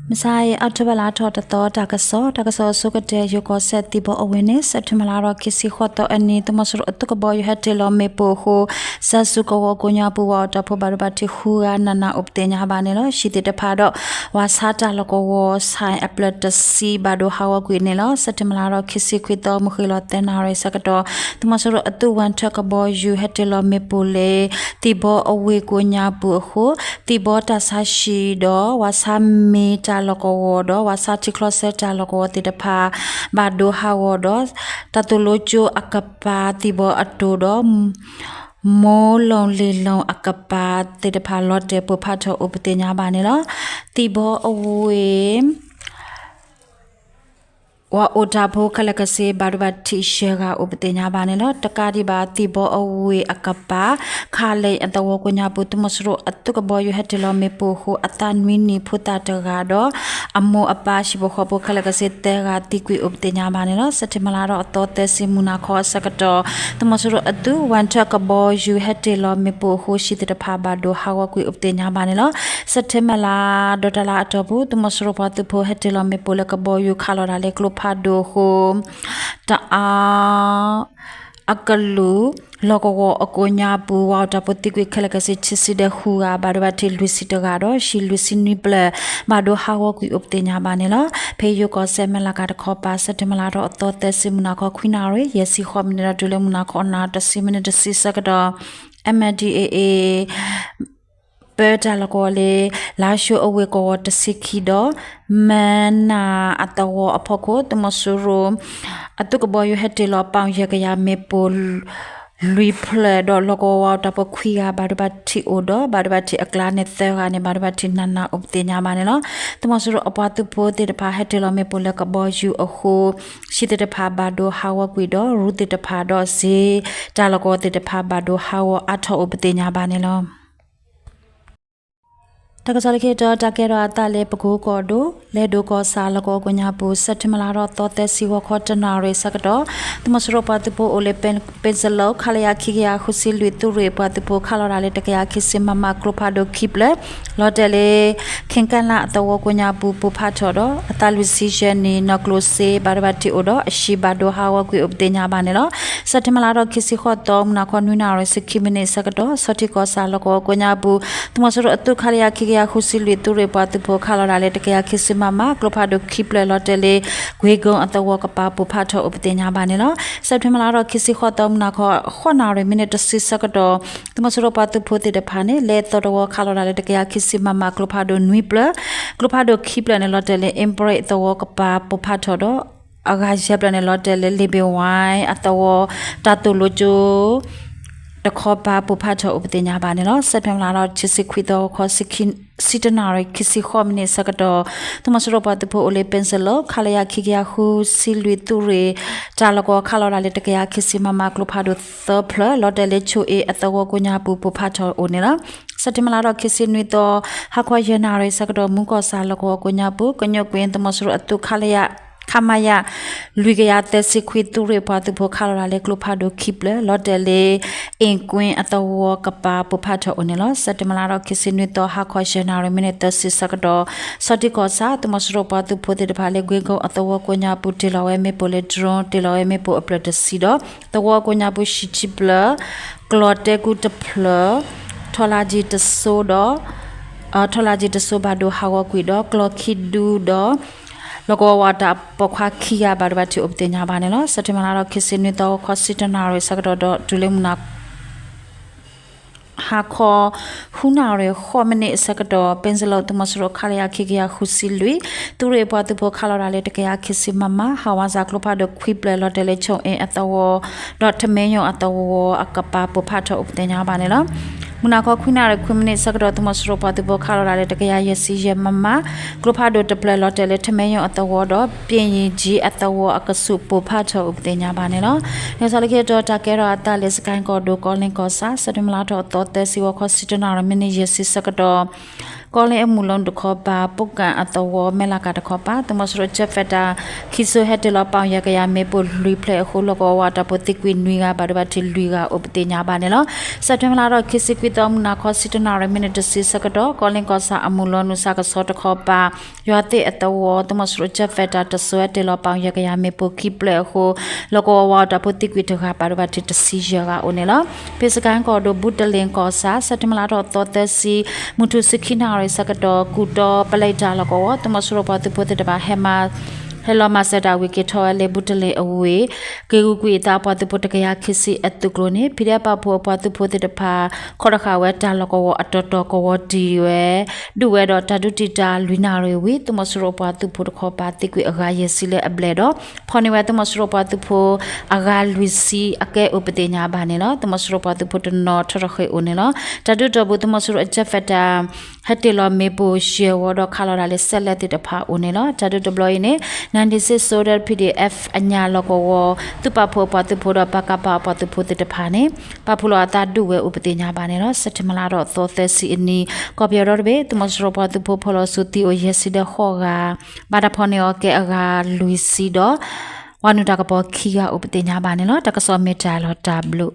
မုၢ်ဆါအံၤ အီးထိဘၢၣ်လါထီၣ်တသီ တၢ်ကစီၣ်, တၢ်ကစီၣ်အဆိကတၢၢ် ယိၤကီၢ်စဲၣ်သံၣ်ဘီအဝ့ၢ်န့ၣ် စဲးပထ့ဘၢၣ်လါထီၣ်ခံဆံဃိးသီအနံၤ သုးမီၤစိရိၤအသုးကဘီယူၤဟဲတ့ၢ်လီၤမ့ၣ်ပိၢ်အဃိ စဲးစူးကဝီၤကိးညါပူၤ ဝၤအီၣ်တၢ်ဖိဘၣ်ဒိဘၣ်ထံးဃုဂၤ နးနးအိၣ်ပသ့ၣ်ညါဘၣ်န့ၣ်လီၤ. ဟံၣ်သ့ၣ်တဖၣ်ဒီး ဝၤဆါတၢ်လီၢ်ကဝီၤ ဆိုင်အပျဲၢ်တဆံ ဘၣ်ဒိဟးဂီၤကွံာ်န့ၣ်လီၤ. စဲးပထ့ဘၢၣ်လါထီၣ်ခံဆံခွံသီ မုၢ်ဃ့ၢ်လီၤသၢနၣ်ရံၣ်ဆၢကတီၢ် သုးမီၤစိရိၤအသုးဝၣ်ထၢၣ်ကဘီယူၤဟဲတ့ၢ်လီၤမ့ၣ်ပိၢ်လၢ သံၣ်ဘီအဝ့ၢ်ကိးညါပူၤအဃိ သံၣ်ဘီတၢ်ဆါဟံၣ်ဒီး ဝၤဆါမ့ၤတၢ်လီၢ်ကဝီၤဒီး ဝၤဆါထံချီဆၢတၢ်လီၢ်ကဝီၤသ့ၣ်တဖၣ် ဘၣ်ဒိဟးဂီၤဒီး တၢ်သိၣ်လိကၠိအကပၤ သံၣ်ဘီအတိၤဒီး မိလူၣ်လ့ၣ်လိၣ်အကပၤသ့ၣ်တဖၣ် လီၤတဲာ်ပိၢ်ဖးထီၣ်အိၣ်ပသ့ၣ်ညါဘၣ်န့ၣ်လီၤ. သံၣ်ဘီအဝ့ၢ် ဝၤအီၣ်တၢ်ဖိခဲလၢာ်ကဆ့ ဘၣ်ဒိဘၣ်ထံးယဲၢ်ဂၤအိၣ်ပသ့ၣ်ညါဘၣ်န့ၣ်လီၤ. တကးဒံးဘၣ် သံၣ်ဘီအဝ့ၢ်အကပၤ ခးလဲၣ်အသဝီကိးညါပူၤ သုးမီၤစိရိၤအသုးကဘီယူၤဟဲတ့ၢ်လီၤမ့ၣ်ပိၢ်အဃိ အသးနွံနံၣ်ဖိသၣ်တဂၤဒီး အမိၢ်အပၢ်ဟံၣ်ဖိဃီဖိခဲလၢာ်ကဆ့သၢဂၤသံကွံာ်အိၣ်ပသ့ၣ်ညါဘၣ်န့ၣ်လီၤ. စဲးပထ့ဘၢၣ်လါထီၣ်အသီသၢဆံမုၢ်နၤခီအဆၢကတီၢ် သုးမီၤစိရိၤအသုး ဝၣ်ထၢၣ်ကဘီယူၤဟဲတ့ၢ်လီၤမ့ၣ်ပိၢ်အဃိ ဟံၣ်သ့ၣ်တဖၣ်ဘၣ်ဒိဟးဂီၤကွံာ်အိၣ်ပသ့ၣ်ညါဘၣ်န့ၣ်လီၤ. စဲးပထ့ဘၢၣ်လါဒီးတလါအတီၢ်ပူၤ သုးမီၤစိရိၤပှၤသုးဖိဟဲတ့ၢ်လီၤမ့ၣ်ပိၢ်လၢကဘီယူၤခးလီၤတၢ်လၢကျိဖးဒိၣ်အဃိ တအါ အကလုာ် လီၢ်ကဝီၤအကိးညါပူၤ ဝၤအီၣ်တၢ်ဖိသံကွံာ်ခဲလၢာ်ကဆ့ ခံဆံဒီးဃုဂၤ ဘၣ်ဒိဘၣ်ထံးလွံၢ်ဆံတဂၤဒီး ဟံၣ်လွံၢ်ဆံနွံဖျၢၣ် ဘၣ်ဒိဟးဂီၤကွံာ်အိၣ်ပသ့ၣ်ညါဘၣ်န့ၣ်လီၤ. ဖဲယိၤကီၢ်စဲၣ်မဲၢ်လးကၤတခီပၤ စဲးပထ့ဘၢၣ်လါထီၣ်အသီသၢဆံမုၢ်နၤခီ ခွံနၣ်ရံၣ် ယဲၢ်ဆံဃိးမံးနံးဒီးတုၤလၢမုၢ်နၤခီ နၣ်ရံၣ်တဆံမံးနံးတဆံဆၢကတီၢ် MNDAA ပၢတၢ်လီၢ်ကဝီၤလၢ လါၡိအဝ့ၢ်ကဝီၤတဆံခံဒီး မဲၢ်နၢ်အသဝီအဖီခိၣ် သုးမီၤစိရိၤ အသုးကဘီယူၤဟဲတ့ၢ်လီၤပီၣ်ယဲၢ်ကယၤမ့ၣ်ပိၢ် လွံၢ်ဖျၢၣ်ဒီး လီၢ်ကဝီၤဝၤအီၣ်တၢ်ဖိခွံဂၤ ဘၣ်ဒိဘၣ်ထံးအိၣ်ဒီး ဘၣ်ဒိဘၣ်ထံးအကျါန့ၣ်သၢဂၤန့ၣ် ဘၣ်ဒိဘၣ်ထံးနးနးအိၣ်ပသ့ၣ်ညါဘၣ်န့ၣ်လီၤ. သုးမီၤစိရိၤအပှၤသုးဖိသ့ၣ်တဖၣ်ဟဲတ့ၢ်လီၤမ့ၣ်ပိၢ်လၢကဘီယူၤအဃိ ဟံၣ်သ့ၣ်တဖၣ်ဘၣ်ဒိဟးဂီၤကွံာ်ဒီး ရူသ့ၣ်တဖၣ်ဒီးစ့ တၢ်လီၢ်ကဝီၤသ့ၣ်တဖၣ်ဘၣ်ဒိဟးဂီၤအါထီၣ်အိၣ်ပသ့ၣ်ညါဘၣ်န့ၣ်လီၤ. တၢ်ကစီၣ်လၢခံတီၤ တၢ်ကဲထီၣ်အသးလၢပကိကီၢ်ဒိၣ် လဲၤဒိၣ်ကီၢ်ဆၣ်လီၢ်ကဝီၤကိးညါပူၤ စဲးပထ့ဘၢၣ်လါထီၣ်သီသၢဆံ ဂီၤခီတနၣ်ရံၣ်ဆၢကတီၢ် သုးမီၤစိရိၤပှၤသုးဖိအိၣ်လၢ ပ့ၣ်စလီ ခလရ ခံကယၤဃုဆံလွံၢ် သုးရ့ၣ်ပှၤသုးဖိခးလီၤတၢ်လၢတကယၤခံဆံ မမ ကျိဖးဒိၣ်ခံဖျၢၣ် လီၤတဲာ်လၢ ခ့ကၣ်လၣ်အသဝီကိးညါပူၤ ပိၢ်ဖးထီၣ်ဒီး အသးလွံၢ်ဆံယဲၢ်နံၣ် နီၢ်ကျိၣ်စ့ ဘၣ်ဒိဘၣ်ထံးအိၣ်ဒီး အဟံၣ်ဘၣ်ဒိဟးဂီၤကွံာ်အိၣ်ပသ့ၣ်ညါဘၣ်န့ၣ်လီၤ. စဲးပထ့ဘၢၣ်လါထီၣ်ခံဆံဃိးသီ မုၢ်နၤခီ နွံနၣ်ရံၣ် ဆံခံမံးနံးဆၢကတီၢ် ဆီထံကီၢ်ဆၣ်လီၢ်ကဝီၤကိးညါပူၤ သုးမီၤစိရိၤအသုးခလရ ခံကယၤဃုဆံလွံၢ် သုးရ့ၣ်ပှၤသုးဖိခးလီၤတၢ်လၢတကယၤခံဆံ မမ ကျိဖးဒိၣ်ခံဖျၢၣ် လီၤတဲာ်လၢ ကွ့ကိအသဝီကပၤပိၢ်ဖးထီၣ်အိၣ်ပသ့ၣ်ညါဘၣ်န့ၣ်လီၤ. စဲးပထ့ဘၢၣ်လါထီၣ်ခံဆံဃိးသီ မုၢ်နၤခီ ဃိးနၣ်ရံၣ် မံးနံးတဆံဆၢကတီၢ် သုးမီၤစိရိၤပှၤသုးဖိသ့ၣ်တဖၣ်န့ၣ် လၢအသီတဝီခးလီၤတၢ်လၢတကယၤခံဆံ မမ ကျိဖးဒိၣ်နွံဖျၢၣ် ကျိဖးဒိၣ်ခံဖျၢၣ်န့ၣ် လီၤတဲာ်လၢ အ့ၣ်ဘြ့ၣ်အသဝီကပၤပိၢ်ဖးထီၣ်ဒီး အဂၤယဲၢ်ဖျၢၣ်န့ၣ် လီၤတဲာ်လၢ လ့ၣ်ဘ့ၣ်ဝါအသဝီ တၢ်သိၣ်လိကၠိ တခီပၤပိၢ်ဖးထီၣ်အိၣ်ပသ့ၣ်ညါဘၣ်န့ၣ်လီၤ. စဲးပထ့ဘၢၣ်လါထီၣ်ခံဆံခွံသီ ဂီၤခီ ဆံတနၣ်ရံၣ် ခံဆံဃိးမံးနံးဆၢကတီၢ် သုးမီၤစိရိၤပှၤသုးဖိအိၣ်လၢ ပ့ၣ်စလီ ခလရ ခံကယၤဃုဆံလွံၢ် သုးရ့ၣ် တၢ်လီၢ်ကဝီၤခးလီၤတၢ်လၢတကယၤခံဆံ မမ ကျိဖးဒိၣ်သၢဖျၢၣ် လီၤတဲာ်လၢ ဆိၣ်အ့အသဝီကိးညါပူၤ ပိၢ်ဖးထီၣ်အိၣ်န့ၣ်လီၤ. စဲးပထ့ဘၢၣ်လါထီၣ်ခံဆံနွံသီ ဟါခီယဲၢ်နၣ်ရံၣ်ဆၢကတီၢ် မူၤကီၢ်ဆၣ်လီၢ်ကဝီၤကိးညါပူၤ ကညိးကွ့သုးမီၤစိရိၤအသုးခလရ ခမရ လွံၢ်ကယၤသၢဆံခွံ သုးရ့ၣ်ပှၤသုးဖိခးလီၤတၢ်လၢကျိဖးဒိၣ်ခံဖျၢၣ် လီၤတဲာ်လၢ အ့ၣ်ကွ့အသဝီကပၤပိၢ်ဖးထီၣ်အိၣ်န့ၣ်လီၤ. စဲးပထ့ဘၢၣ်လါထီၣ်ခံဆံနွံသီ ဟါခီယဲၢ်နၣ်ရံၣ် မံးနံးသၢဆံဆၢကတီၢ် ဆီထံကီၢ်ဆၣ် သုးမီၤစိရိၤပှၤသုးဖိသ့ၣ်တဖၣ်လၢ ကွ့ကိအသဝီကိးညါပူၤ တ့ၢ်လီၤဝဲမ့ၣ်ပိၢ်လၢ drone တ့ၢ်လီၤဝဲမ့ၣ်ပိၢ်အဖျၢၣ်တဆံဒီး သဝီကိးညါပူၤ ဟံၣ်ခံဖျၢၣ် ကျီၢ်တဲကူတဖျၢၣ် ထီလါကၠံတစိဒီး ထီလါကၠံတစိဘၣ်ဒိဟးဂီၤကွံာ်ဒီး ကျီၢ်ခံဒူဒီး လီၢ်ကဝီၤဝၤတၢ်ပိာ်ခွါခံဂၤ ဘၣ်ဒိဘၣ်ထံးအိၣ်ပသ့ၣ်ညါဘၣ်န့ၣ်လီၤ. စဲးပထ့ဘၢၣ်လါထီၣ်ခံဆံနွံသီ ဂီၤခီဆံတနၣ်ရံၣ်ဆၢကတီၢ်ဒီး တုၤလၢမုၢ်နၤ ဟါခီ ဃုနၣ်ရံၣ်ဃိးမံးနံးအဆၢကတီၢ် ပ့ၣ်စလီသုးမီၤစိရိၤ ခလရ ခံကယၤဃုဆံလွံၢ် သုးရ့ၣ်ပှၤသုးဖိခးလီၤတၢ်လၢတကယၤခံဆံ မမ ဟးဝါစၢ်ကျိဖးဒိၣ်ခွံဖျၢၣ် လီၤတဲာ်လၢ ဆိၣ်အ့အသဝီ ဒီးထမဲညိၣ်အသဝီအကပၤ ပိၢ်ဖးထီၣ်အိၣ်ပသ့ၣ်ညါဘၣ်န့ၣ်လီၤ. မုၢ်နၤခီ ခွံနၣ်ရံၣ်ခွံမံးနံးဆၢကတီၢ် သုးမီၤစိရိၤပှၤသုးဖိခးလီၤတၢ်လၢတကယၤယဲၢ်ဆံယဲၢ် မမ ကျိဖးဒိၣ်တဖျၢၣ် လီၤတဲာ်လၢထမဲညိၣ်အသဝီဒီး ပျ့ၣ်ယံၤကၠံအသဝီအကဆူး ပိၢ်ဖးထီၣ်အိၣ်ပသ့ၣ်ညါဘၣ်န့ၣ်လီၤ. တၢ်ကစီၣ်လၢခံတီၤ တၢ်ကဲထီၣ်အသးလၢ စကဲၣ်ကီၢ်ဒိၣ် ကီလ့ၣ်ကီၢ်ဆၣ် စဲးပထ့ဘၢၣ်လါထီၣ်အသီသၢဆံ ဂီၤခီဆံတနၣ်ရံၣ် မံးနံးယဲၢ်ဆံဆၢကတီၢ် ကီလ့ၣ်အမုၢ်လီၤနုာ်တခီပၤ ပိၣ်ကၣ်အသဝီ မဲၢ်လးကၤတခီပၤ သုးမီၤစိရိၤ jet fighter ခံစိၤဟဲတ့ၢ်လီၤပာ်ယဲၢ်ကယၤမ့ၣ်ပိၢ်လွံၢ်ဖျၢၣ်အဃိ လီၢ်ကဝီၤဝးအတၢ်ဖိသံကွံာ်နွံဂၤ ဘၣ်ဒိဘၣ်ထံးလွံၢ်ဂၤအိၣ်ပသ့ၣ်ညါဘၣ်န့ၣ်လီၤ. စဲးပထ့ဘၢၣ်လါဒီးခံဆံခွံသီ မုၢ်နၤခီဆံတၢနၣ်ရံၣ် မံးနံးတဆံဆၢကတီၢ် ကီလ့ၣ်ကီၢ်ဆၣ်အမုၢ်လီၤနုာ်စးကဆီတခီပၤ ယွၤသ့ၣ်အသဝီ သုးမီၤစိရိၤ jet fighter တစိၤဟဲတ့ၢ်လီၤပာ်ယဲၢ်ကယၤမ့ၣ်ပိၢ်ခံဖျၢၣ်အဃိ လီၢ်ကဝီၤဝးအတၢ်ဖိသံကွံာ်တဂၤ ဘၣ်ဒိဘၣ်ထံးတဆံယဲၢ်ဂၤအိၣ်န့ၣ်လီၤ. ဖဲစကဲၣ်ကီၢ်ဒိၣ် ဘုတလ့ၣ်ကီၢ်ဆၣ် စဲးပထ့ဘၢၣ်လါထီၣ်သီသၢဆံ မုၢ်ထူၣ်ဆံခံနၣ်ရံၣ်ဆၢကတီၢ် ကူၣ်တီပလဲတၢ်လီၢ်ကဝီၤ သုးမီၤစိရိၤပှၤသုးဖိသ့ၣ်တဖၣ် ဟဲလီၤမၤစၢၤတၢ်ဝံၤက့ၤထီၣ်ဝဲလၢ ဘုတလ့ၣ်အဝ့ၢ် က့ၤဂုာ်ကွံာ်အသးပှၤသုးဖိတကယၤခံဆံအသုးကျိၤန့ၣ် ဖံးဒဲးပာ်ဖှိၣ်အပှၤသုးဖိသ့ၣ်တဖၣ် ခီၣ်တဃာ်ဝဲတၢ်လီၢ်ကဝီၤအတီၤတီၤကဝီၤတံၢ်ဝဲ ဒုးဝဲဒီးတၢ်ဒုးတံာ်တာ်လွံၢ်နၣ်ရံၣ်ဝံၤ သုးမီၤစိရိၤပှၤသုးဖိတခီပၤသံကွံာ်အဂၤယဲၢ်ဆံလၢအဘျဲၣ်ဒီး ဖီၣ်န့ၢ်ဝဲသုးမီၤစိရိၤပှၤသုးဖိအဂၤလွံၢ်ဆံအကဲအိၣ်ပသ့ၣ်ညါဘၣ်န့ၣ်လီၤ. သုးမီၤစိရိၤပှၤသုးဖိတနီၤထီၣ်ထီၣ်ဃ့ၢ်အိၣ်န့ၣ်လီၤ. တၢ်ဒုးတီၢ်ပူၤ သုးမီၤစိရိၤအ jet fighter ဟဲတ့ၢ်လီၤမ့ၣ်ပိၢ်ယဲၢ်ဝီဒီးခးလီၤဒၣ်လၢစဲးလဲးသ့ၣ်တဖၣ်အိၣ်န့ၣ်လီၤ. တၢ်ဒုးတဘျီအံၤန့ၣ် ninety-six Soldier PDF အညၣ်လီၢ်ကဝီၤ သုးပာ်ဖှိၣ်အပှၤသုးဖိဒီး ပကဖအပှၤသုးဖိသ့ၣ်တဖၣ်န့ၣ် ပာ်ဖှိၣ်လီၤအသးဒုးဝဲအိၣ်ပသ့ၣ်ညါဘၣ်န့ၣ်လီၤ. စဲးပထ့ဘၢၣ်လါထီၣ်သီသၢဆံအနံၤ ကီၢ်ပယီၤဒီတဘ့ၣ် သုးမီၤစိရိၤပှၤသုးဖိဖီၣ်လီၤစုသံအိၣ်ယဲၢ်ဆံဒီးဃိးဂၤ ဘၣ်တၢ်ဖီၣ်န့ၢ်အီၤကဲအဂၤလွံၢ်ဆံဒီး ဝၤနုာ်တၢ်ကပီၤခံဂၤအိၣ်ပသ့ၣ်ညါဘၣ်န့ၣ်လီၤ. တၢ်ကစီၣ်မ့ၢ်တၢ်လီၤတၢ်ဘျုး